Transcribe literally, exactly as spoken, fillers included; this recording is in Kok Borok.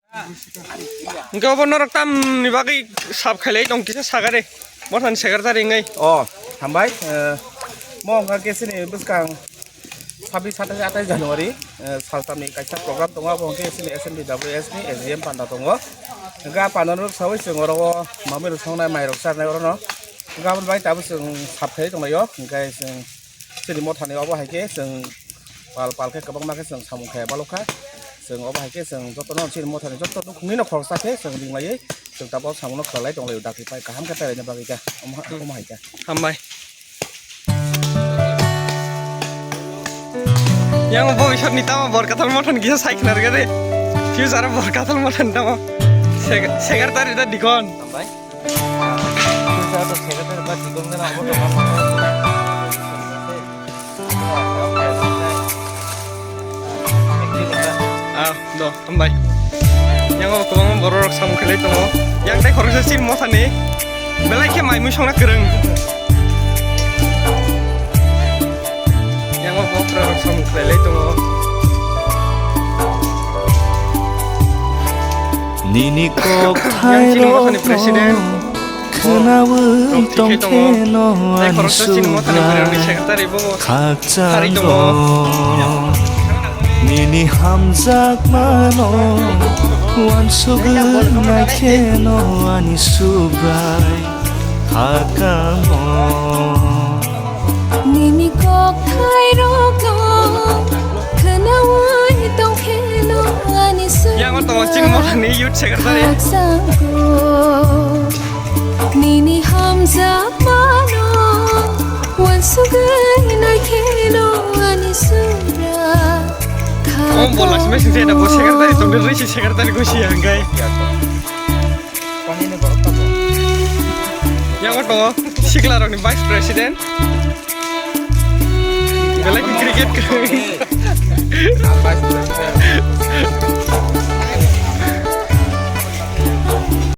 Hwnkhe obo norok tamni bagwi sap khailai tong kisa sagare. Mothani secretary wngwi. Oh, hambai. Eh, mo wngkha khe chini bwskang sabis satais atais January, eh, saltamni kaisa program tongo, abo hwnkhe chini S N B W S ni A G M panda tongo. Hwnkhe a panda rok sawi chwng oro o mamwi rok songnai mai rok charnai orono. Hwnkhe aboni bagwi tabuk chwng sap khailai tonglaio. Hwnkhe chwng chini mothani obo hai khe chwng pal pal khe kwbangma khe chwng samung khaiya balokha. Chwng obo hai khe chwng jotono chini mothani joto nukhungni no khoroksa khe chwng ringlaiwi chwng tabuk samungno khlai tonglaio, dakti pai kaham khe pailaina bagwi khe omo, omo hai khe. Hambai. Yang bo isor ni tamo Borkathal mothani kisa sai khna rega de. Future Borkathal mothani tamo. Sek-, secretary da dikon. Hambai. Future to secretary ba dikon gana abo to. Ah, do, hambai. Yang o kwbangma borok rok samung khlai tongo. Yang tei khoroksa chini mothani belai khe mai mui songna kwrwng. Yang o borok rok samung khlai lai tongo. Nini kok yang chini mothani president. Khwnawi tongkhe no ani subrai khakchangno. Nini hamjakmano uansugwi naikheno ani subrai khakamo. Nini kokthai rokno khwnawi tongkheno ani subrai. Yang o tongo chini mothani youth secretary. Khakchangno. Nini hamjakmano uansugwi naikheno ani subrai. O bola simi sing jeda bo secretary tongde risi secretary gosi hangkai. Yang o tongo sikla rokni vice president. Belai khe cricket kwrwi.